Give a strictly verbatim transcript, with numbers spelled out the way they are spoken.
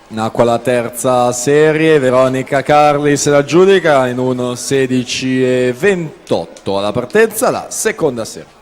Nacqua la terza serie, Veronica Carli se la giudica in un sedici e ventotto alla partenza, la seconda serie.